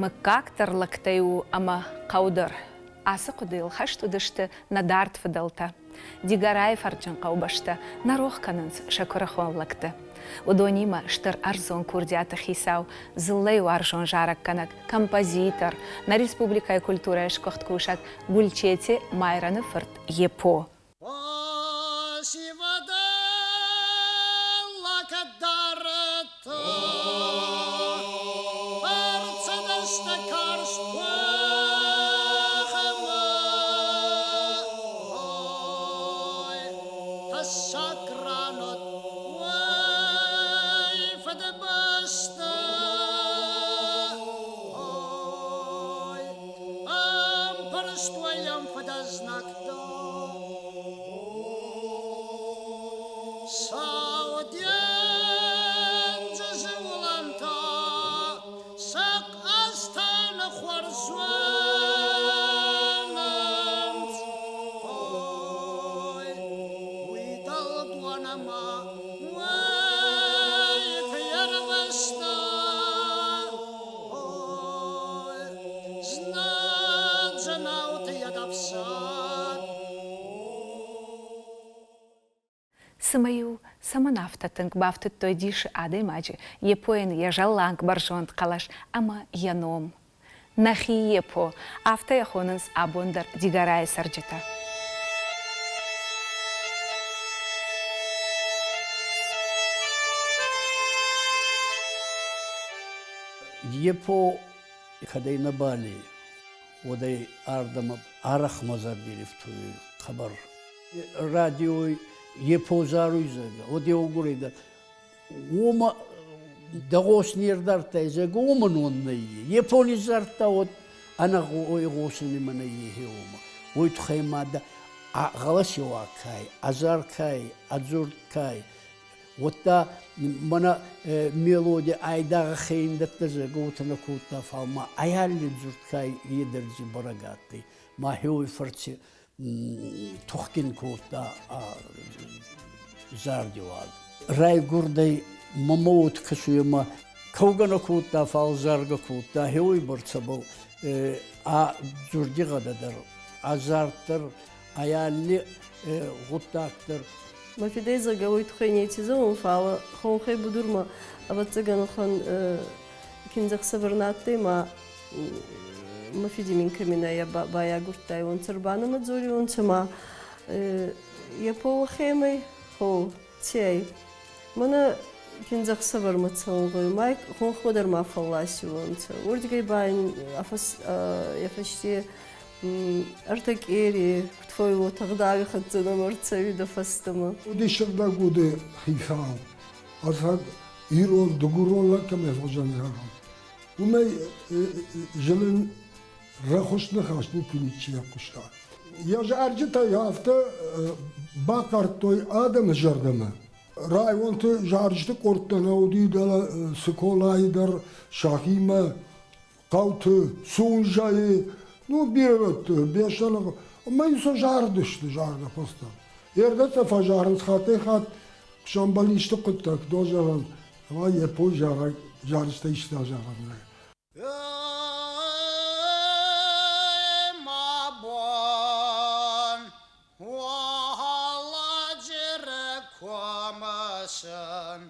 Мыггаг дӕр лӕгтӕй у ӕмӕ хъӕу дӕр. Ацы хъуыдыйыл хӕст уыдысты нӕ дард фыдӕлтӕ. Дигорайы фӕрджын хъӕубӕстӕ нӕ рох кӕнынц сӕ куырыхон лӕгты. Уыдонимӕ стыр ӕрдзон курдиаты хицау, дзыллӕйы уарзон зарӕггӕнӕг, композитор, нӕ республикӕйы культурӕйы сгуыхт кусӕг Гульчети Майраны фырт Епо. Сау денджызы уылӕнтӕ сӕ къӕдзтӕ ныхъуырзынц. Ой, уый дӕлдон ӕмӕ уӕйыг ӕрвыста. Ой, знаджы науты йӕ ӕфсад. Цымӕ-иу цӕмӕн афтӕ тынг бафтыдтой дисы адӕймаджы Епойӕн йӕ зӕлланг бӕрзонд хъӕлӕс ӕмӕ йӕ ном? Нӕхи Епо, афтӕ йӕ хонынц абон дӕр Дигорайы цӕрджытӕ. Епо кӕдӕй нӕ бали, уӕдӕй ардӕмӕ арӕх мӕ зӕрди ӕфтуй хъӕбӕр. Радиой епо заруй, зӕгъгӕ, уӕд еугурӕй дӕр уомӕ дӕ гъос не рдардтай, зӕгъгӕ, уомӕн уон нӕййе. Епо низзардта, уӕд ӕнӕ гъосун имӕ нӕййе уомӕ. Уой туххӕй ма дӕ гъӕлӕсеуаг кай, азар кай, ӕдзурд кай, уӕдта мӕнӕ мелоди айдагъ хейндӕттӕ зӕгъгӕ, уотӕ нӕ кодта, фал ма ай алли дзурд кай е дӕр дзи бӕрӕг адтӕй. Ма хеуой фӕрци тухгин кодта зардиуаг. Райгурдӕй мӕмӕ уод кӕсуй ӕма кӕугӕ нӕ кодта, фал заргӕ кодта. Хеуой бӕрцӕбӕл ӕ дзурдигъӕдӕ дӕр, ӕ зард дӕр, ӕ алли гъуддаг дӕр. Мӕ фидӕй зӕгъгӕ, уой туххӕй неци зӕгъун, фал хонхӕй будурмӕ, ӕвӕццӕгӕн, уӕхӕн киндзӕхсӕвӕр на адтӕй ма мӕ фиди мин кӕми нӕ байагурдтайуонцӕ, ӕрбанӕмӕ дзориуонцӕ ма е полохемӕй, хо, ци ӕй? Мӕнӕ киндзӕхсӕвӕрмӕ цӕун гъӕуй, ма хонхмӕ дӕр ма фӕлласиуонцӕ. Уордигӕй ба ин ӕ фӕсте ӕртӕ къери, куд фӕууотӕ, гъдауи хӕццӕ нӕмӕ ӕрцӕуидӕ фӕстӕмӕ. Уыди сыгъдӕг уды хицау, ӕцӕг ирон, дыгурон лӕг кӕмӕй хуызӕн зӕгъӕм, уымӕй зылын рӕхуыст ныхас никуы ничи ӕххуыста. Йӕ зарджытӕй афтӕ бахъардтой адӕмы зӕрдӕмӕ. Районты зарджыты къордтӕ нӕ уыди дӕлӕ Цыколайы дӕр сӕхимӕ, хъӕуты, Сунжӕйы, ну, бирӕ рӕтты, Беслӕны, ӕмӕ-иу сӕ зардысты, заргӕ фӕстӕ. Ердӕтӕ фӕзарынц хаттӕй-хатт, сӕмбӕл исты хъуыддаг, дозӕрӕн, ӕмӕ йӕ пой зарӕг, зарджытӕ исты азарӕн. Ма бон Уӕлладжыры комы сын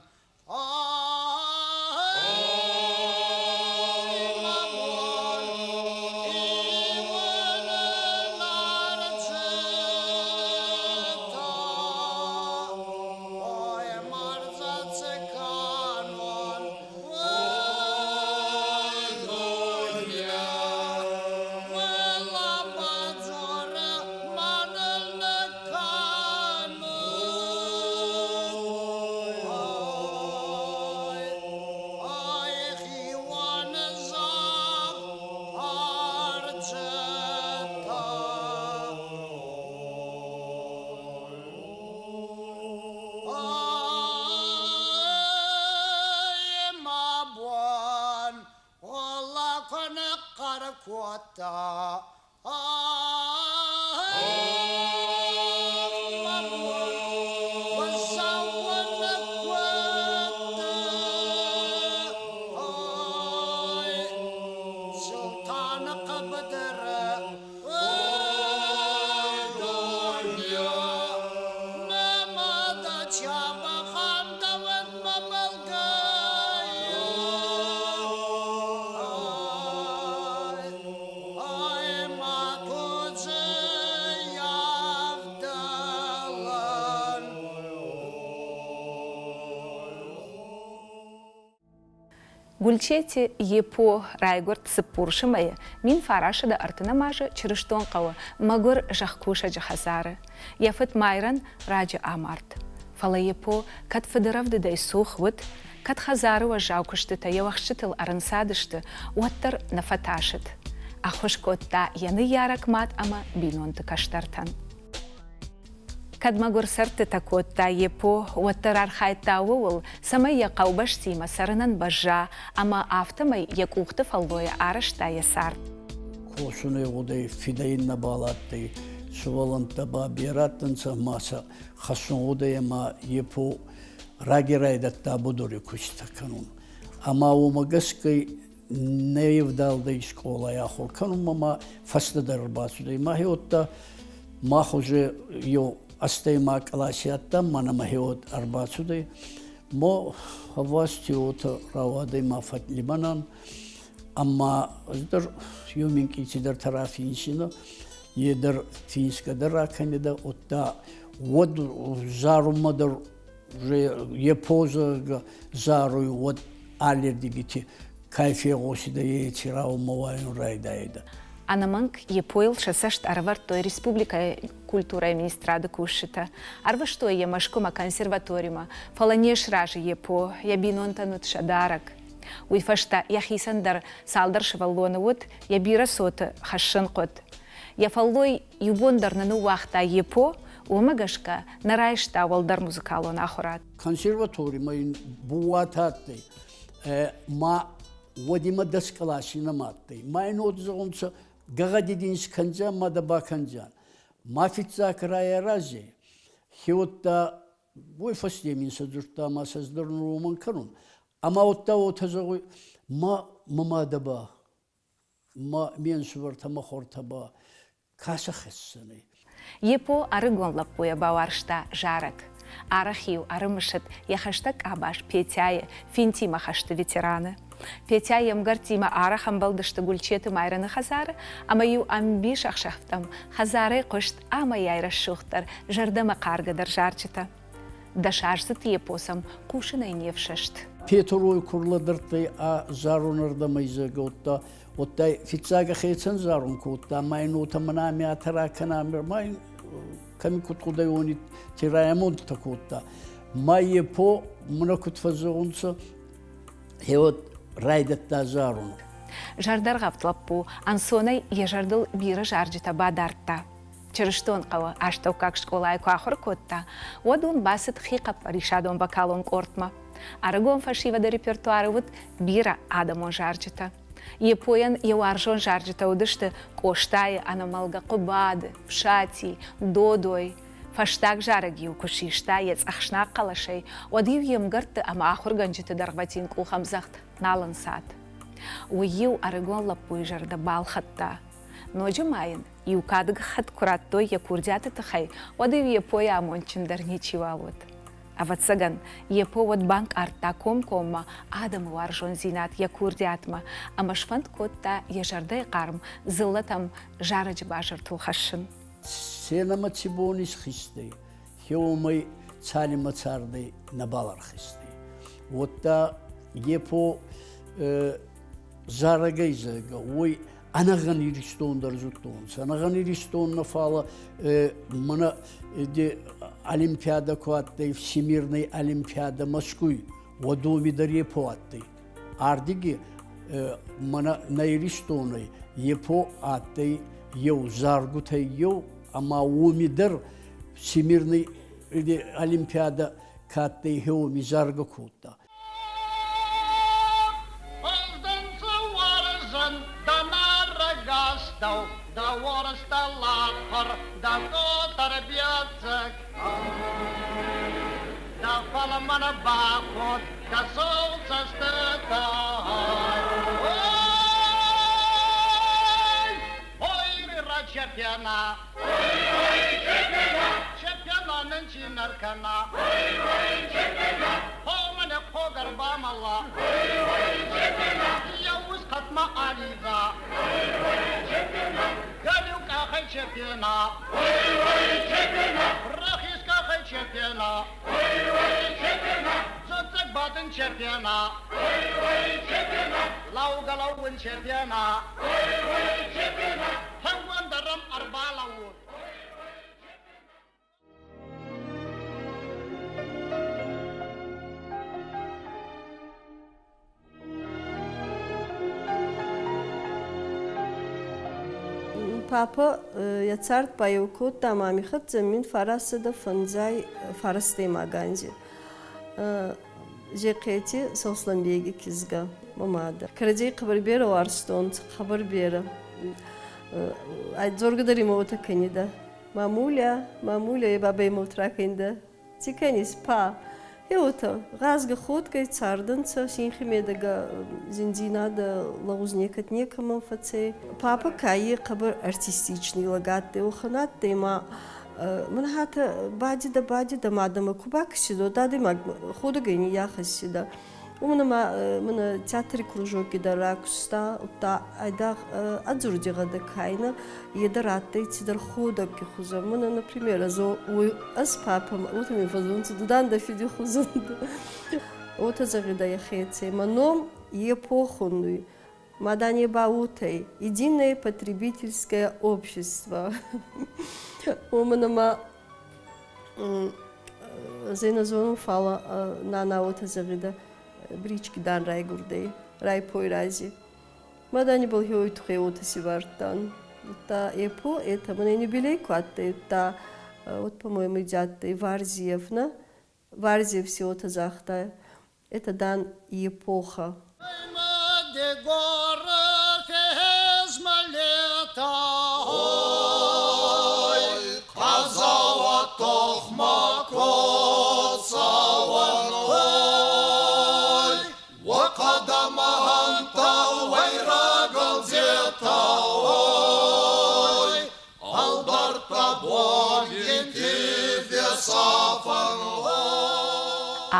Гульчети Епо райгуырд цыппурсы мӕйы 1930 азы Чырыстонхъӕуы мӕгуыр зӕхкусӕджы хӕдзары. Йӕ фыд Майрӕн раджы амард. Фӕлӕ Епо кӕд фыдырӕвдыдӕй цух уыд, кӕд хӕдзары уӕззау куыстытӕ йӕ уӕхсчытыл ӕрынцадысты, уӕддӕр нӕ фӕтасыд. Ӕххуыс кодта йӕ ныййарӕг мад ӕмӕ бинонты кӕстӕртӕн. Кӕд мӕгуыр цӕрдтытӕ кодта Епо, уӕддӕр архайдта ууыл, цӕмӕй йӕ хъӕубӕстимӕ цӕрынӕн бӕзза ӕмӕ афтӕмӕй йӕ къухты фӕллойӕ арӕзта йӕ цард. Косуни гъудӕй фидӕ нӕбал адтӕй, сувӕллӕнттӕ ба берӕ адтӕнцӕ ма сӕ хӕссун гъудӕй ӕма Епо раги райдӕдта будури куститӕ кӕнун. Ӕма уомӕ гӕсгӕ нӕ евдалдӕй скъолай ахур кӕнунмӕ ма фӕстӕдӕр ӕрбацудӕй. Мӕхе уодта мах уже еу ӕстӕймаг къласи адтӕн, мӕнӕ мӕхе уод ӕрбацудӕй. Мо ӕввасти уотӕ рауадӕй ма фӕллимӕнӕн, ӕма ӕз дӕр еу минкъий цидӕртӕ рафинсинӕ, е дӕр финсгӕ дӕр ракӕнидӕ, удта уӕд зарунмӕ дӕр уже е поза заруй, уӕд аллердигити кай фегъосидӕ, еци рауӕнмӕ уайун райдайидӕ. Ӕнӕмӕнг ЕПО-йыл сӕ цӕст ӕрӕвӕрдтой республикӕйы культурӕйы министрады кусджытӕ. Ӕрвыстой йӕ Мӕскуымӕ консерваторимӕ, фӕлӕ не сразы ЕПО, йӕ бинонтӕн уыд сӕ дарӕг. Уый фӕстӕ йӕхицӕн дӕр цалдӕр сывӕллоны уыд, йӕ бирӕ цоты хӕссын хъуыд. Йӕ фӕллой иу бон дӕр нӕ ныууагъта ЕПО, уымӕ гӕсгӕ нӕ райста уӕлдӕр музыкалон ахуырад. Консерваторимӕ йын бууат адтӕй, ма уӕдимӕ дӕс къласи нӕма адтӕй. Ма ин уод зӕгъунцӕ, гӕгъӕди дин скӕндзиан ма дӕ бакӕндзиан. Ма фиццаг райарази, хеуӕттӕ уой фӕсте мин сӕ дзурдта ма сӕ ӕз дӕр уомӕн кӕнун. Ӕма уодта уотӕ зӕгъуй, ма мӕ мадӕ ба, ма ме нсувӕртӕ, мӕ хортӕ ба ка сӕ хӕссӕнӕй? Епо ӕрыгон лӕппуйӕ бауарзта зарӕг. Арӕх-иу ӕрымысыд йӕ хӕстӕг къабаз Петяйы, финтимӕ хӕсты ветераны. Петя йе мгӕрттимӕ арӕх ӕмбӕлдысты Гульчеты Майрӕны хӕдзары ӕмӕ-иу ӕмбисӕхсӕвтӕм хӕдзарӕй хъуыст амӕй-ай рӕсугъддӕр, зӕрдӕмӕхъаргӕдӕр зарджытӕ. Дӕсаздзыд епосӕм хъусынӕй не фсӕст. Петрой ку рлӕдӕрдтӕй ӕ зарунӕрдӕмӕ изӕгодта, уӕдта фиццаг ӕхецӕн зарун кодта, ма ин уотӕ мӕнӕ ами атӕ ракӕнӕ, ма ин кӕми куд гъудӕй, уони тирайамондтӕ кодта. Ма епо мӕнӕ куд фӕззӕгъунцӕ, гъеуӕд райдӕдта зарун. Зӕрдӕргъӕвд лӕппу ӕнцонӕй йӕ зӕрдыл бирӕ зарджытӕ бадардта. Чырыстонхъӕуы астӕуккаг скъолайы куы ахуыр кодта, уӕд уым бацыд хихъӕппӕрисадон вокалон къордмӕ. Ӕрыгон фӕсивӕды репертуары уыд бирӕ адӕмон зарджытӕ. Епойӕн йӕ уарзон зарджытӕ уыдысты Къостайы ӕнӕмӕлгӕ Хъуыбады, Фсати, Додой. Фӕстаг зарӕг-иу куы систа йӕ цъӕхснаг хъӕлӕсӕй, уӕд-иу йе мгӕртты ӕмӕ ахуыргӕнджыты дӕргъвӕтин къухӕмдзӕгъд нал ӕнцад. Уый-иу ӕрыгон лӕппуйы зӕрдӕ балхӕдта. Ноджы ма йын иу кады гӕххӕтт куы радтой йӕ курдиаты тыххӕй, уӕд-иу Епойы амондджындӕр ничиуал уыд. Ӕвӕццӕгӕн, Епо уӕд банкъардта комкоммӕ адӕмы уарзондзинад йӕ курдиатмӕ ӕмӕ сфӕнд кодта йӕ зӕрдӕйы хъарм дзыллӕтӕм зарӕджы базыртыл хӕссын. Сценӕмӕ ци бон исхизтӕй, хеуомӕй цалинмӕ цардӕй нӕбал ӕрхизтӕй. Уӕдта Епо зарӕгӕй зӕгъгӕ, уой ӕнӕгъӕн Иристон дӕр зудтонцӕ. Ӕнӕгъӕн Иристон нӕ, фалӕ мӕнӕ Олимпиадӕ ку адтӕй, Всемирный Олимпиадӕ Москвй, уӕд уоми дӕр епо адтӕй. Ардиги мӕнӕ нӕ Иристонӕй епо адтӕй еу заргутӕй еу, ӕма уоми дӕр Всемирный Олимпиадӕ ка адтӕй, уоми заргӕ кодта. Папа йӕ цард баиу кодта мами хӕццӕ 1905 фарастӕймаг анзи. Зехъети Сосланбеги кизгӕ, мӕ мадӕ. Кӕрӕдзей хъӕбӕр берӕ уарзтонцӕ, хъӕбӕр берӕ. Дзоргӕ дӕр имӕ уотӕ кӕнидӕ. Мамуля, мамуля, е бабӕй имӕ уотӕ ракӕнидӕ. Ци кӕнис, па? Е уотӕ, гъазгӕ ходгӕй цардӕнцӕ синхи медӕгӕ зиндзийнадӕ лӕгъуз некӕд некӕмӕн фӕцӕй. Папа кайи хъӕбӕр артистичный лӕг адтӕй, уӕхӕн адтӕй ма мӕн хатӕ бадидӕ, бадидӕ мадӕмӕ ку бакӕсидӕ, уӕд адӕймаг ходӕгӕй ниййахӕссидӕ. Уымӕн ӕма мӕнӕ театри кружоки дӕр ракуста, удта айдагъ ӕдзурдигъӕдӕ кайнӕ, е дӕр адтӕй цидӕр ходӕгги хузӕн. Мӕнӕ, например, ӕз уой ӕз папӕмӕ уотӕ мин фӕззонцӕ, ду дан дӕ фиди хузӕн. Уотӕ зӕгъидӕ ӕхецӕй. Мӕ ном Епо хуннуй. Мадане ба уотӕй единое потребительское общество. Уомӕн ӕма Ӕз нӕ зонун, фал нана уотӕ зӕгъидӕ, брички дан райгурдӕй, райпой рази. Мадани был хеуй туххӕй уотӕ си вардтан. Удта эпо это мӕнӕ юбилей ку адтӕй, удта вот, по-моему, адтӕй Варзиевна. Варзиев си уотӕ загъта, это дан эпоха.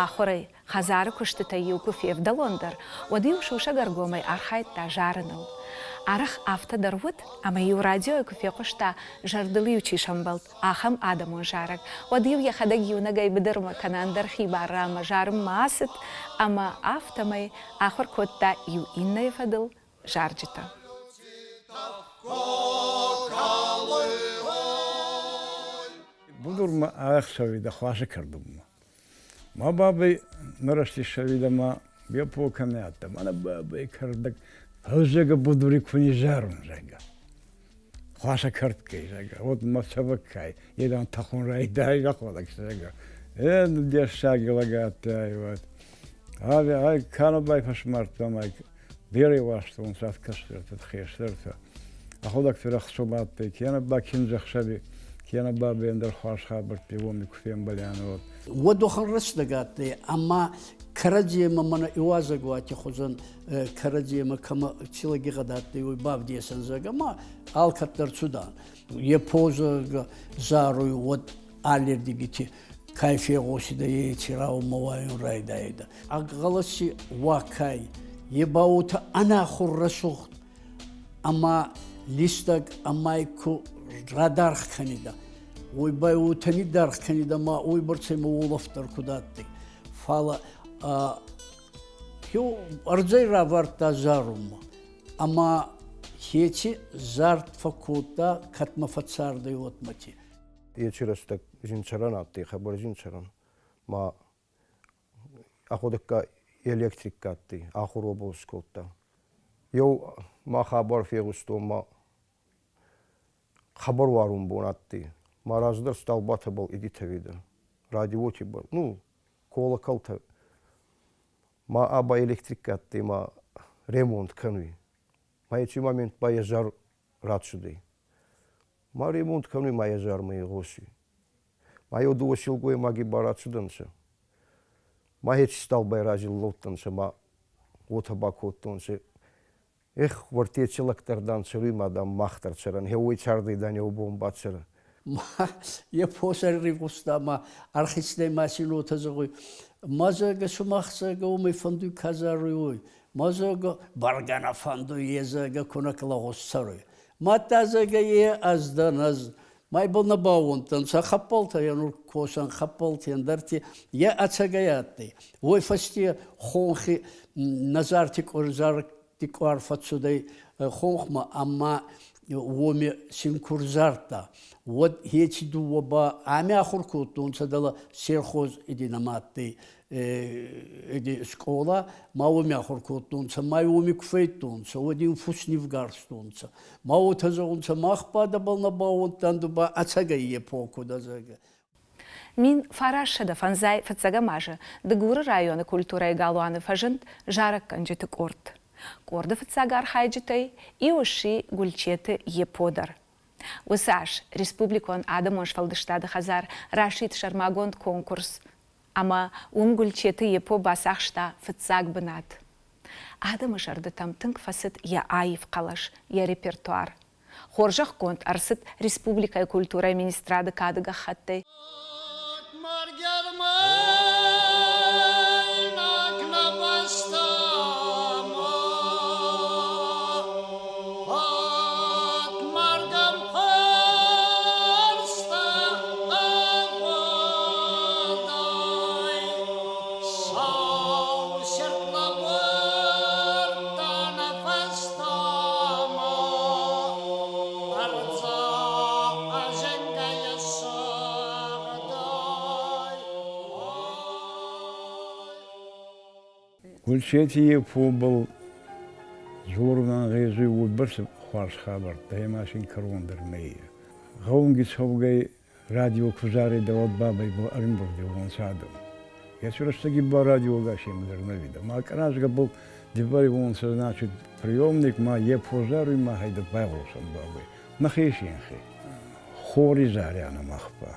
Ахуырӕй, хӕдзары куыстытӕй-иу куы февдӕлондӕр, уӕд-иу сусӕг-ӕргомӕй архайдта зарыныл. Арӕх афтӕ дӕр уыд, ӕмӕ-иу радиойы куы фехъуыста, зӕрдыл-иу чи сӕмбӕлд, ахӕм адӕмон зарӕг, уӕд-иу йӕхӕдӕг иунӕгӕй быдырмӕ кӕнӕ ӕндӕр хибар ранмӕ зарынмӕ ацыд ӕмӕ афтӕмӕй ахуыр кодта иу иннӕйы фӕдыл зарджытӕ. Будурмӕ ӕхсӕвидӕ хуасӕ кӕрдунмӕ. Ма бабӕй нӕ рӕзти сӕвидӕ ма бепо кӕми адтӕ, мӕнӕ бабӕй кӕрдӕг фӕззӕгӕ будури ку низзарун, зӕгъгӕ. Хуасӕ кӕрдгӕй, зӕгъгӕ, уӕд мӕ цӕвӕгкай, е дан тӕхун райдай рахуӕдӕг, зӕгъгӕ. Е дессаги лӕг адтӕй, уӕд. Ай, ай ка нӕ байфӕсмардта, ма берӕ уарзтонцӕ кӕстӕртӕ, хестӕртӕ. Ӕхуӕдӕг ферӕхцон адтӕй, кенӕ ба киндзӕхсӕви, кенӕ ба ӕндӕр хуарз хабӕртти уоми ку фембӕлиан, уӕд. Уӕд уӕхӕн рӕстӕг адтӕй, ӕма кӕрӕдземӕ мӕнӕ иуазӕгуати хузӕн кӕрӕдземӕ кӕмӕ ци лӕгигъӕдӕ адтӕй, уой бавдесӕн, зӕгъгӕ, ма алкӕддӕр цудан. Е поза заруй, уӕд аллирдигити кай фегъосидӕ, еци раумӕ уайун райдайидӕ. Аг гъӕлӕси уакай, е ба уотӕ ӕнахур рӕсугъд ӕма листӕг ӕма ку радаргъ кӕнидӕ. Уой ба уотӕ ниддаргъ кӕнидӕ ма уойбӕрцӕ ма уолӕфт дӕр куд адтӕй. Фал еу ӕрдзӕй равардта зарунмӕ ӕма еци зард фӕккодта, кӕдмӕ фӕццардӕй, уӕдмӕти. Еци рӕстӕг зин цӕрӕн адтӕй, хъӕбӕр зин цӕрӕн. Ма ӕхуӕдӕгка электрик адтӕй, ахур уобӕл скодта. Еу ма хабар фегъустон ма хабар уарун бон адтӕй. Ма раздӕр столбатӕбӕл идитӕ радиоти ну, колоколтӕ. Ма аба электрик адтӕй ма ремонт кӕнуй. Ма еци момент ба е зар рацудӕй. Ма ремонт кӕнуй ма е зармӕ игъосуй. Ма еу дууӕ силгоймаги ба рацудӕнцӕ. Ма еци столбай рази лӕудтӕнцӕ ма уотӕ бакодтонцӕ. Эх, уӕртӕ лӕгдӕр дан цӕруй ма дам мах дӕр цӕрӕн, еуей цардӕй дан еу бон бацӕрӕ. Е посӕр игъуста ма ӕрхицдӕй ма син уотӕ зӕгъуй: Ма зӕгъгӕ, сумах зӕгъгӕ, уомӕй фӕндуй ка заруй, уой. Ма зӕгъгӕ, бӕргӕ нӕ фӕндуй, е зӕгъгӕ, ку нӕ лӕгъуз цӕруй. Мадта зӕгъгӕ, е ӕз дӕн ӕз. Ма ибӕл нӕ баууӕндтӕнцӕ хӕппӕлтӕ, е нур косӕн хӕппӕлти, ӕндӕрти. Е ӕцӕгӕй адтӕй. Уой фӕсте хонхи Назарти къуар къуар фӕццудӕй хонхмӕ ӕма уоми син ку рзардта, уӕд еци дууӕ ба ами ахур кодтонцӕ дӕлӕ сельхоз идинӕмӕ адтӕй скъола, ма уоми ахур кодтонцӕ, ма уоми ку фӕйдтонцӕ, уӕд ин фус нивгарстонцӕ. Ма уотӕ зӕгъунцӕ, мах ба дӕбӕл нӕ баууӕндтан, ду ба ӕцӕгӕй епоху дӕ, зӕгъгӕ. 1955 фыццӕгӕм азы Дыгуры районы культурӕйы галуаны фӕзынд зарӕггӕнджыты къорд. Къорды фыццаг архайджытӕй иу сси Гульчеты Епо дӕр. Уыцы аз Республикон адӕмон сфӕлдыстады хӕдзар расидт сӕрмагонд конкурс ӕмӕ уым Гульчеты Епо бацахста фыццаг бынат. Адӕмы зӕрдӕтӕм тынг фӕцыд йӕ аив хъӕлӕс, йӕ репертуар. Хорзӕхгонд ӕрцыд республикӕйы культурӕйы министрады кады гӕххӕттӕй. Гульчети епобӕл дзорун ӕнгъезуй уойбӕрцӕ хуарз хабӕрттӕ, ӕма син кӕрон дӕр нӕййес. Гъӕунги цӕугӕй радио ку заридӕ, уӕд бабӕй ӕримбурдиуонцӕ адӕм. Еци рӕстӕги ба радиогӕсемӕ дӕр нӕ уидӕ. Ма къаназгӕбӕл дивӕриуонцӕ, значит, приемник ма епо заруй ма гьӕйдӕ байгъосӕн бабӕй. Нӕхе синхи. Хори зарианӕ мах ба.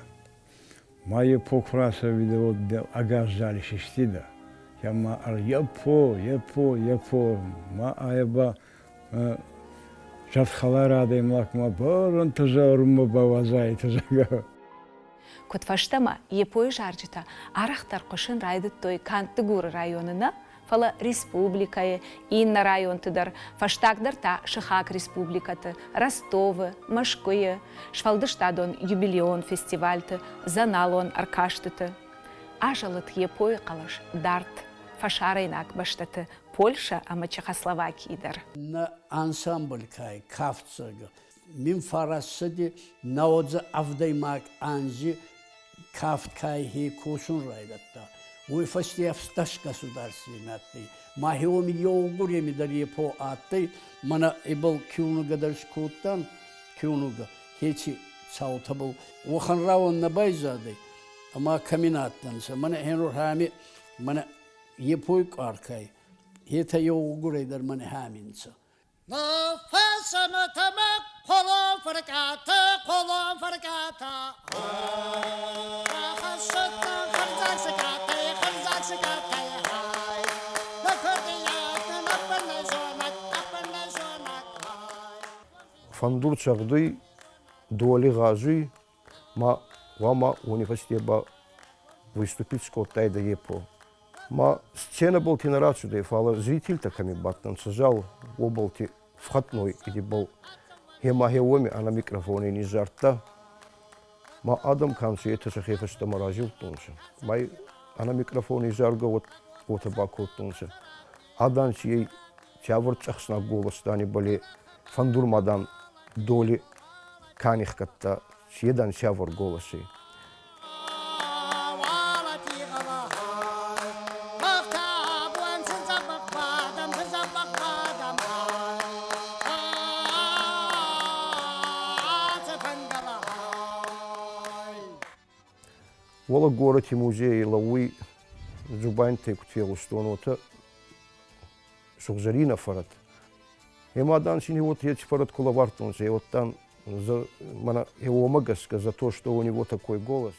Ма епо ку рацӕуидӕ, уӕд ӕгас зали систидӕ. Ма епо, епо, епо, ма айӕ ба зӕрдхӕлар адӕймаг ма бӕрӕнтӕ зарунмӕ бауадзайтӕ, зӕгъгӕ. Куыдфӕстӕмӕ Епойы зарджытӕ арӕхдӕр хъуысын райдыдтой канд Дыгуры районы нӕ, фӕлӕ республикӕйы иннӕ районты дӕр, фӕстагдӕр та сыхаг республикӕты, Ростовы, Мӕскуыйы, сфӕлдыстадон юбилеон фестивальты, зоналон ӕркастыты. Азӕлыд Епойы хъӕлӕс дард фӕсарӕйнаг бӕстӕты Польшӕ ӕмӕ Чехословакийы дӕр. Нӕ ансамбль кӕй кафтдзӕг 1900 нӕуӕдзӕ ӕвдӕймаг анзи кафт кайхи косун райдӕдта. Уой фӕсте ӕфстӕс государственный адтӕй. Ма хеуоми еугуреми дӕр епо адтӕй. Мӕнӕ ибӕл киунугӕ дӕр скодтан, киунугӕ. Хеци цаутӕбӕл уӕхӕн рауӕн нӕ байзадӕй, ӕма кӕми нӕ адтӕнцӕ. Мӕнӕ хенур хӕми, мӕнӕ епой къуар кай, етӕ еугурӕй дӕр мӕнӕ хӕми нцӕ. Фӕндур цӕгъдуй, доли гъазуй, ма гъуама уони фӕсте ба выступить скодтайдӕ епо. Ма сценӕбӕлти нӕ рацудӕй, фал зрительтӕ кӕми бадтӕнцӕ, зал уобӕлти входной идибӕл хема хе уоми ӕнӕ микрофони низзардта. Ма адӕм ка нцӕ, етӕ сӕхе фӕстӕмӕ разилдтонцӕ. Ма ӕнӕ микрофони заргӕ уотӕ бакодтонцӕ. Адӕн си циавӕр цъӕхснаг голос дани бале фӕндурмӕ дан доли ка нихгӕдта, си дан циавӕр голоси. Уӕлӕ горӕти музейи лӕууй дзубандитӕй куд фегъустон, уотӕ сугъзӕрийнӕ фӕрӕт. Ӕма дан син вот еци фӕрӕт ку лӕвардтонцӕ, вот дан мӕнӕ уомӕ гӕсгӕ за то, что у него такой голос.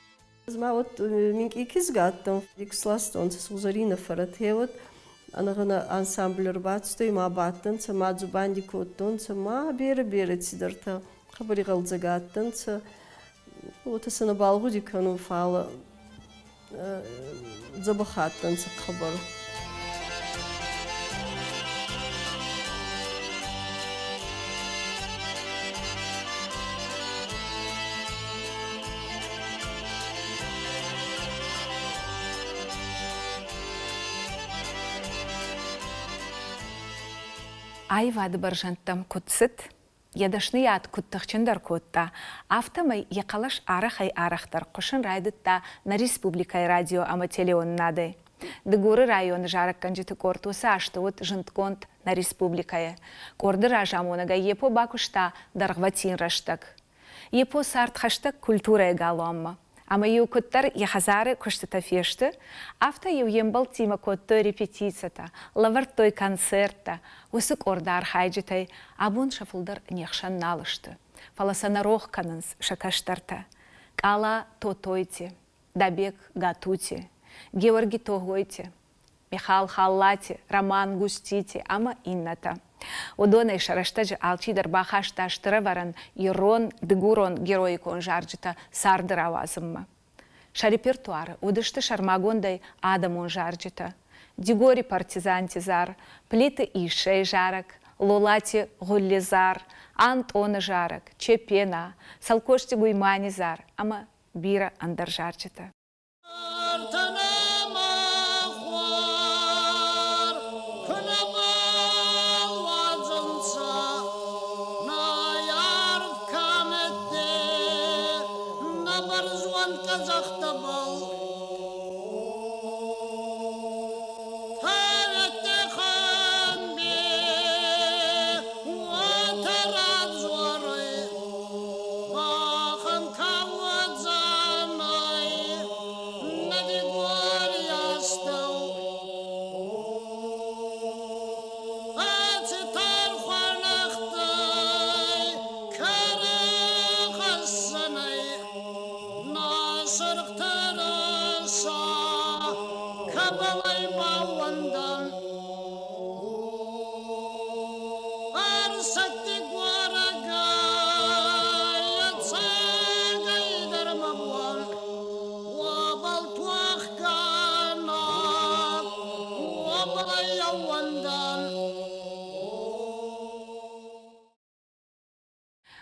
Ма вот минкъий кизгӕ адтӕн, иксластонцӕ сугъзӕрийнӕ фӕрӕт. Гье вот ӕнӕгъӕнӕ ансамбль ӕрбацудӕй ма бадтӕнцӕ, ма дзубанди кодтонцӕ, ма берӕ-берӕ цидӕртӕ хъӕбӕр игъӕлдзӕг адтӕнцӕ. Уотӕ сӕ нӕбал гъуди кӕнун, фал дзӕбӕх адтӕнцӕ хъӕбӕр. Аивады бӕрзӕндтӕм куыд цыд, йӕ дӕсныйад куыд тыхджындӕр кодта, афтӕмӕй йӕ хъӕлӕс арӕхӕй-арӕхдӕр хъуысын райдыдта нӕ республикӕйы радио ӕмӕ телеуынынадӕй. Дыгуры районы зарӕггӕнджыты къорд уыцы азты уыд зындгонд нӕ республикӕйы. Къорды разамонӕгӕй Епо бакуыста дӕргъвӕтин рӕстӕг. Епо цард хӕстӕг культурӕйы галуанмӕ. Ӕмӕ-иу куыддӕр йӕ хӕдзары куыстытӕ фесты, афтӕ-иу йе мбӕлттимӕ кодтой репетицитӕ, лӕвӕрдтой концерттӕ. Уыцы къорды архайджытӕй абон сӕ фылдӕр не хсӕн нал сты, фӕлӕ сӕ нӕ рох кӕнынц сӕ кӕстӕртӕ. Къала Тотойти, Дабег Гатути, Георги Тогойти, Михал Халлати, Роман Густити ӕмӕ иннӕтӕ. Уыдонӕй сӕ рӕстӕджы алчидӕр бахаста стыр ӕвӕрӕн ирон, дыгурон героикон зарджытӕ царды рауадзынмӕ. Сӕ репертуары уыдысты сӕрмагондӕй адӕмон зарджытӕ. Дигори партизанти зар, Плиты Иссӕйы зарӕг, Лолати Гъулли зар, Антъоны зарӕг, Чепена, Цӕлкости Гуймани зар ӕмӕ бирӕ ӕндӕр зарджытӕ.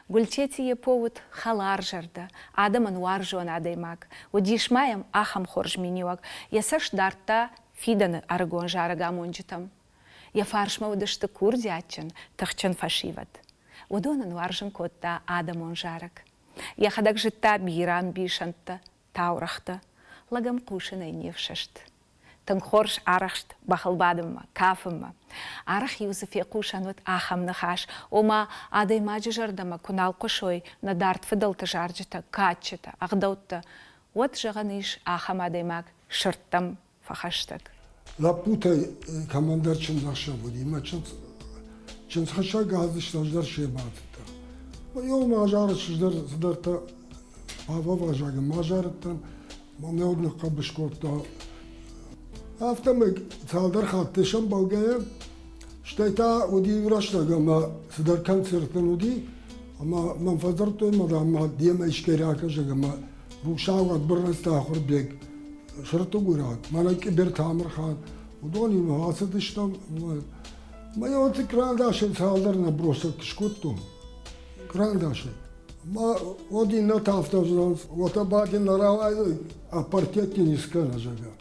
Гуылчети Епо уыд хӕларзӕрдӕ, адӕмӕн уарзон адӕймаг. Уыдис ма йӕм ахӕм хорз миниуӕг, йӕ цӕст дардта фидӕны ӕрыгон зарӕгамонджытӕм. Йӕ фарсмӕ уыдысты курдиатджын, тыхджын фӕсивӕд. Уыдон ын уарзын кодта адӕмон зарӕг. Йӕхӕдӕг зыдта бирӕ ӕмбисӕндтӕ, таурӕгътӕ. Лӕг ӕм хъусынӕй не фсӕст. Тынг хорз арӕхст бӕхыл бадынмӕ, кафынмӕ. Арӕх-иу дзы фехъусӕн уыд ахӕм ныхас, ома адӕймаджы зӕрдӕмӕ куы нал хъуысой нӕ дард фыдӕлты зарджытӕ, кадджытӕ, ӕгъдӕуттӕ, уӕд зӕгъӕн ис, ахӕм адӕймаг сырдтӕм фӕхӕстӕг. Лӕппутӕй кӕмӕндӕр чындзӕхсӕв уыди, мӕ чындзхӕссӕг азы ссӕдз семӕ ацыдтӕн. Еу ма азары цыдӕр цыдӕртӕ Павловазагы ма зарыдтӕн, мӕ уд ныхъхъӕбыс кодта. Афтӕмӕй цалдӕр хатты сӕмбӕлгӕйӕ, стӕй та уыди иу рӕстӕг ӕмӕ цыдӕр концерт нын уыди, ӕмӕ мӕм фӕдзырдтой, мӕ дам, ма демӕ искӕй ракӕсӕг ӕмӕ рухсауат Бырнацты Ахуырбег, Сыртыгуйраг, мӕнӕ Къиберты Амырхан, уыдонимӕ ацыдыстӕм. Мӕ уыцы кърандасӕй цалдӕр набросок скодтон. Кърандасӕй. Ма уӕд иннӕтӕ афтӕ зӕгъынц, уотӕ ба дин нӕ рауайдзӕй, а партиӕтти не скӕнӕ, зӕгъгӕ.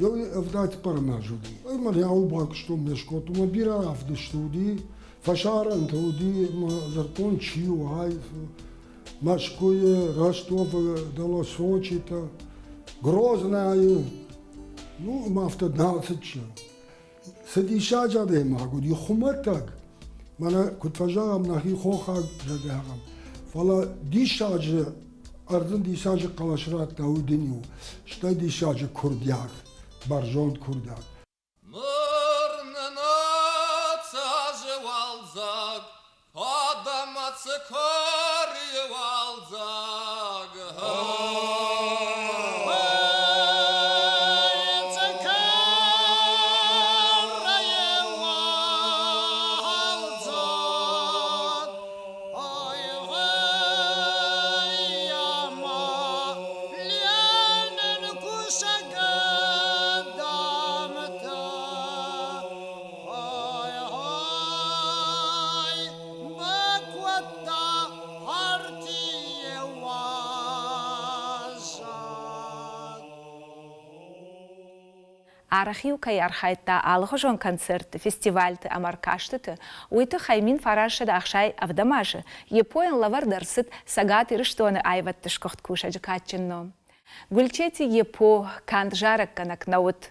Еу ӕвдӕй цыппӕрӕм аз уыди. Ӕмӕ реал бакуыстон, ме скодтон, ӕмӕ бирӕ равдысты уыди, фӕсарӕнты уыди, ӕмӕ дзырдтон, чи у, ай, Мӕскуыйы, Ростовы, дӕлӕ Сочиты, Грознайы. Ну, ӕмӕ афтӕ нал цыдысты. Цы диссаджы адӕймаг уыди, хуымӕтӕг, мӕнӕ куыд фӕзӕгъӕм, нӕхи хохаг зӕгъӕм, фӕлӕ диссаджы ӕрдзын диссаджы хъӕлӕс радта, уый дын иу, стӕй диссаджы курдиат, бӕрзонд курдиат. Ныр нын ацы азы уалдзӕг адӕммӕ цы кӕрийы уалдзӕг. Хай-хай, бакодта партийы. Арӕх-иу кӕй архайдта алыхуызон концертты, фестивальты ӕмӕ ӕркастыты, уый тыххӕй 1967 азы Епойӕн лӕвӕрд ӕрцыд Цӕгат Ирыстоны аивӕдты сгуыхт кусӕджы кадджын ном. Гуылчети Епо канд зарӕггӕнӕг нӕ уыд,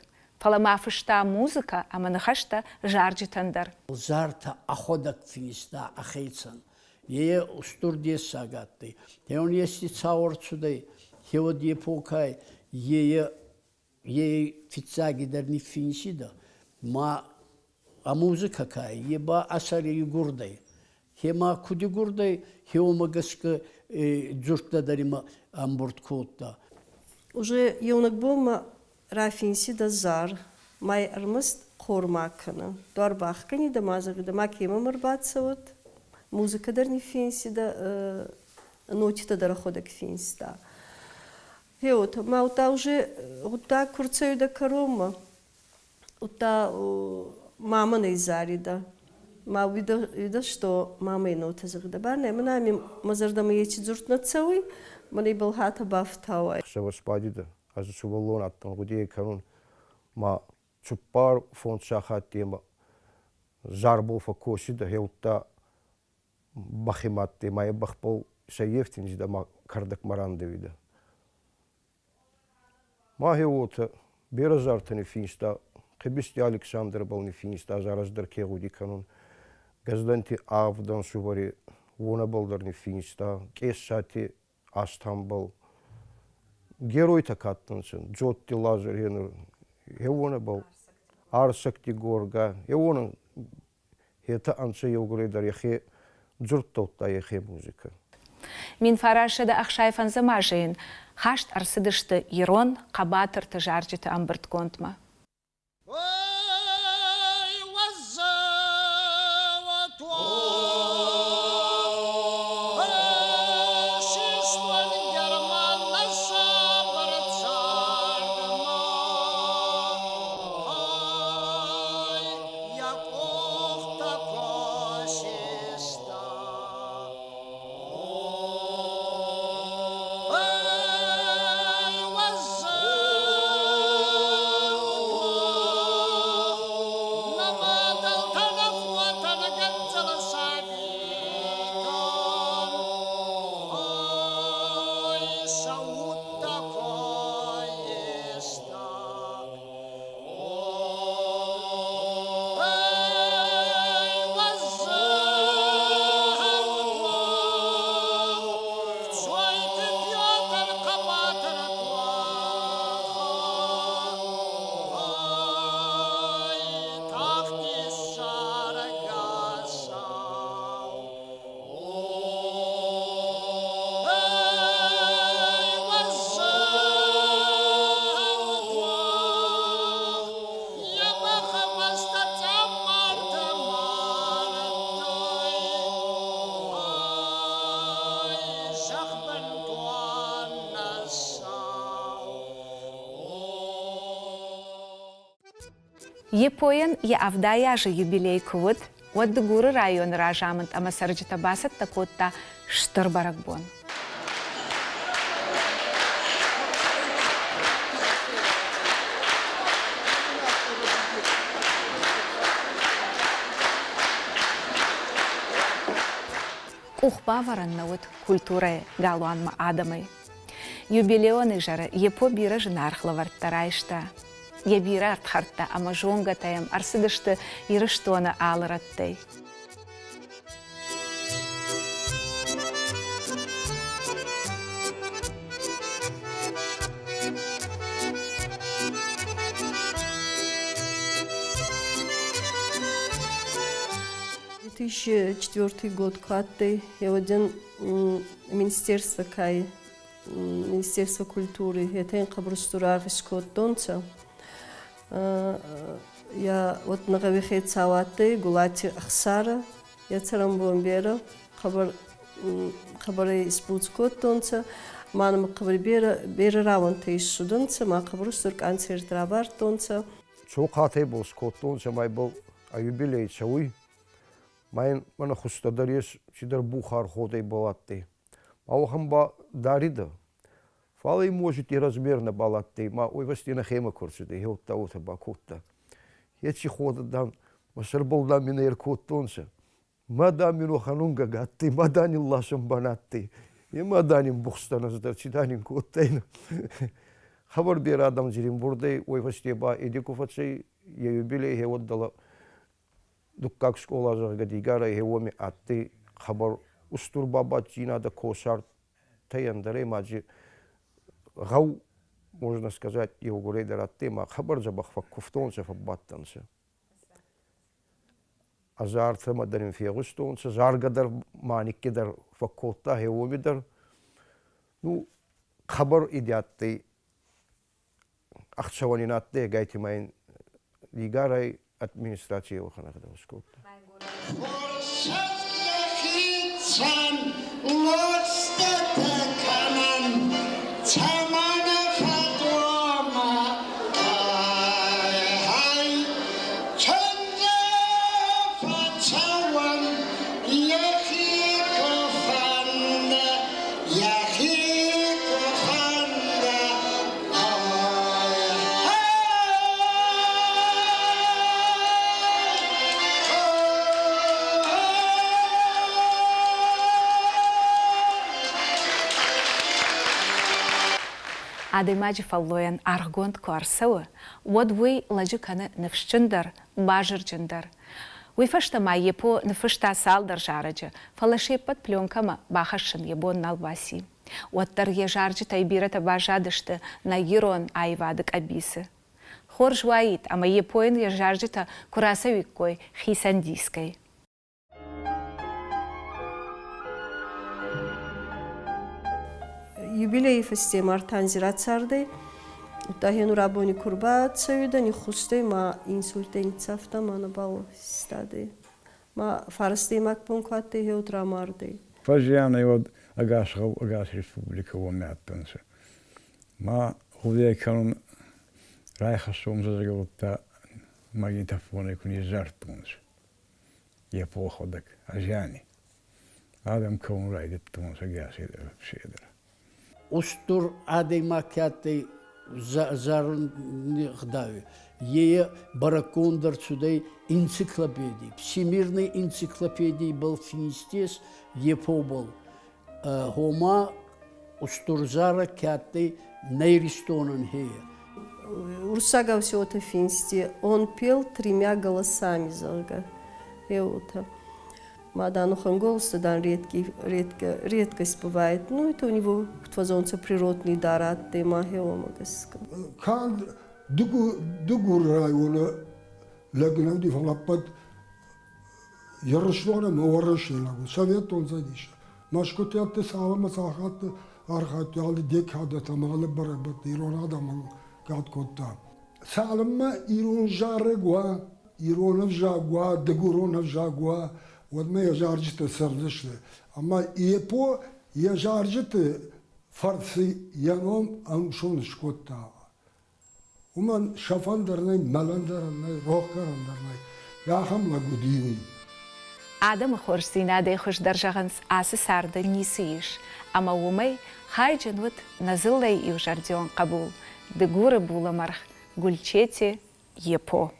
фӕлӕ ма фыста музыкӕ ӕмӕ ныхӕстӕ зарджытӕн дӕр. Зартӕ ӕхуӕдӕг финста ӕхецӕн. Е устур дессаг адтӕй. Хеуон ести цау ӕрцудӕй, хеуӕд эпохӕй е е фиццагидӕр ниффинсидӕ, ма а музыкӕ ка ӕй, е ба ӕ сӕри игурдӕй. Хе ма куд игурдӕй, хе уомӕ гӕсгӕ дзурдтӕ дӕр имӕ ӕмбурд кодта. Уже еунӕг бонмӕ рафинсидӕ зар, мӕй ӕрмӕст хъор ма кӕнӕ. Дуар бахгӕнидӕ ма зӕгъидӕ, ма кемӕмӕ ӕрбацӕуӕд. Музыкӕ дӕр ниффинсидӕ, нотитӕ дӕр ӕхуӕдӕг финста. Гъеуотӕ, ма удта уже гъуддаг ку рцӕуидӕ кӕронмӕ, удта мамӕ нӕ изаридӕ. Ма уидӕ, уидӕ, что мамӕ нотӕ зӕгъидӕ. Ба нӕ, мӕнӕ ами мӕ зӕрдӕмӕ ечи дзурд нӕ цӕуй, мӕнӕ ибӕл хатӕ бафтауай. Ӕхсӕвӕ сбадидӕ, ӕз сувӕллон адтӕн, гъуди кӕнун, ма цуппар-фондз сахаттемӕ зарбол фӕккосидӕ, гъеудта бӕхимӕдти ма е бӕхбӕл сӕййефтиндзидӕ ма кӕрдӕгмӕ рандӕуидӕ. Ма гье уотӕ берӕ зартӕ ниффинста, Хъибизти Александрбӕл ниффинста, раздӕр ке гъуди кӕнун, Гӕздӕнти авд ӕнсувӕри уонӕбӕл дӕр ниффинста, Къессати Астанбӕл. Геройтӕ ка адтӕнцӕ, Дзотти Лазӕр гье уонӕбӕл, Арсӕгти Горга, гье уонӕн етӕ ӕнцӕ еугурӕй дӕр ӕхе дзурдтодта ӕхе музыкӕ. 1965 азы йын хаст ӕрцыдысты ирон хъӕбатырты зарджыты ӕмбырдгондмӕ. Ой, уӕззау систон Герман нӕ сабыр цардмӕ. Ой, йӕ къухтӕ куы систа. Ой, уӕззау нӕ мадӕлтӕ, нӕ хотӕ, нӕ гыццыл сабитӕн. Ой, сӕ удтӕ куы иста. Епойӕн йӕ 70 азы юбилей куы уыд, уӕд Дыгуры районы разамынд ӕмӕ цӕрджытӕ бацӕттӕ кодта стыр бӕрӕгбон. Къухбавӕрӕн нӕ уыд культурӕйы галуанмӕ адӕмӕй. Юбилеон изӕры Епо бирӕ зынаргъ лӕвӕрттӕ райста. Йӕ бирӕ ӕрдхӕрдтӕ ӕмӕ зонгӕтӕ йӕм ӕрцыдысты Ирыстоны алы рӕттӕй. 2004 год куы адтӕй, еуӕдӕн министерство кай, Министерство культуры, етӕ ин хъӕбӕр устур аргъ искодтонцӕ. Я вот нӕ гъӕуи хецау адтӕй Гулати Ӕхсарӕ, йӕ цӕрӕнбон берӕ, хъӕбӕр хъӕбӕрӕй исбуц кодтонцӕ. Ма нӕмӕ хъӕбӕр берӕ, берӕ рауӕнтӕ иссудӕнцӕ, ма хъӕбӕр устур концерт равардтонцӕ. Цохъатӕй бол скодтонцӕ, ма ибӕл ӕ юбилей цӕуй. Ма ин мӕнӕ хузтӕ дӕр ес, цидӕр бухар ходӕй бал адтӕй. Ма уӕхӕн ба даридӕ. Фал ин может и размер нӕбал адтӕй, ма уой фӕсте нӕхемӕ ку рцудӕй, гье уотӕ бакодта. Еци ходӕ, дан, мӕ сӕрбӕл, дан, мин ӕркодтонцӕ. Ма, дан, мин уӕхӕн унгӕг адтӕй, ма, дан, ин ласӕн ба на адтӕй. Е ма, дан, ин бухстӕн ӕз дӕр, ци, дан, ин кодтайнӕ. Хабар берӕ адӕм зиримбурдӕй, уой фӕсте ба Эди ку фӕцӕй, е юбилей хе уоддӕлӕ дуккаг скъола, зӕгъгӕ, Дигарӕй хе уоми адтӕй хабар устур бабаддзийнадӕ косарт ӕндӕремаджи гъӕу, можно сказать, еугурӕй дӕр адтӕй ма хъӕбӕр дзӕбӕх фӕккувтонцӕ, фӕббадтӕнцӕ. Азартӕмӕ дӕр ин фегъустонцӕ, заргӕ дӕр ма никки дӕр фӕккодта хе уоми дӕр. Ну, хъӕбӕр иди адтӕй, ӕхцӕуӕн ин адтӕй, ӕгайтима ин Дигарай администраци уӕхӕн ӕгъдау скодта. Йӕхицӕн лӕгъстӕтӕ кӕнӕн, цӕмӕн фӕдома ай чындзы фӕцӕуӕн, йӕхи куы фӕнды, йӕхи куы фӕнды, Адӕймаджы фӕллойӕн аргъгонд куы ӕрцӕуы, уӕд уый лӕджы кӕны ныфсджындӕр, базырджындӕр. Уый фӕстӕ ма Епо ныффыста цалдӕр зарӕджы, фӕлӕ се ппӕт пленкӕмӕ бахӕссын йӕ бон нал баци. Уӕддӕр йӕ зарджытӕй бирӕтӕ баззадысты нӕ ирон аивады къӕбицы. Хорз уаид, ӕмӕ Епойӕн йӕ зарджытӕ куы рацӕуиккой хицӕн дискӕй. Юбилейи фӕсте Мартанзи рацардӕй, удта хенур абони ку рбацӕуидӕ, ниххустӕй ма инсультӕй ниццавта ма нӕбал истадӕй. Ма фарастӕймаг бон ку адтӕй, гье уӕд рамардӕй. Фӕззианӕй уӕд ӕгас гъӕу, ӕгас республикӕ уоми адтӕнцӕ. Ма гъудиӕй кӕнун райхӕссонцӕ зӕгъгӕ, магнитофонӕй ку низзардтонцӕ. Е походӕг ӕзиани. Адӕм кӕун райдӕдтонцӕ гӕседӕр. Устур адӕймаг ке адтӕй заруни гъдауи, е бӕрӕггонд ӕрцудӕй энциклопедий, Всемирной энциклопедийбӕл финстес епобӕл. Гъома устур зарӕг ке адтӕй нӕ Иристонӕн хе. Уруссагау всего-то финсти. Он пел тремя голосами, зӕгъгӕ. Еута. Маданухан голос дан редкий, редко, редкость бывает. Ну, это у него твозонца природный дар адтӕй ма хеуомӕ гӕсгӕ. Канд Дыгуры районы лӕг нӕ уыди, фӕлӕ ӕппӕт Ирыстон ӕмӕ Уӕрӕсейы лӕг уыд, Советон Цӕдисы. Мӕскуытӕтты цалынмӕ сахатты архайдтой алы декадӕтӕ ӕмӕ алы бӕрӕгбӕтты ирон адӕмӕн кад кодта. Цалынмӕ ирон зарӕг уа, ирон ӕвзаг уа, дыгурон ӕвзаг уа, уӕдмӕ йӕ зарджытӕ цӕрдзысты. Ӕмӕ Епо йӕ зарджыты фӕрцы йӕ ном ӕнусон скодта. Уымӕн сӕфӕн дӕр нӕй, мӕлӕн дӕр нӕй, рохгӕнӕн дӕр нӕй. Ахӕм лӕг уыди уый. Адӕмы хорздзинадӕй хуыздӕр зӕгъынц, ацы царды ницы ис, ӕмӕ уымӕй хайджын уыд нӕ дзыллӕйы иузӕрдион хъӕбул, Дыгуры булӕмӕргъ Гульчети Епо.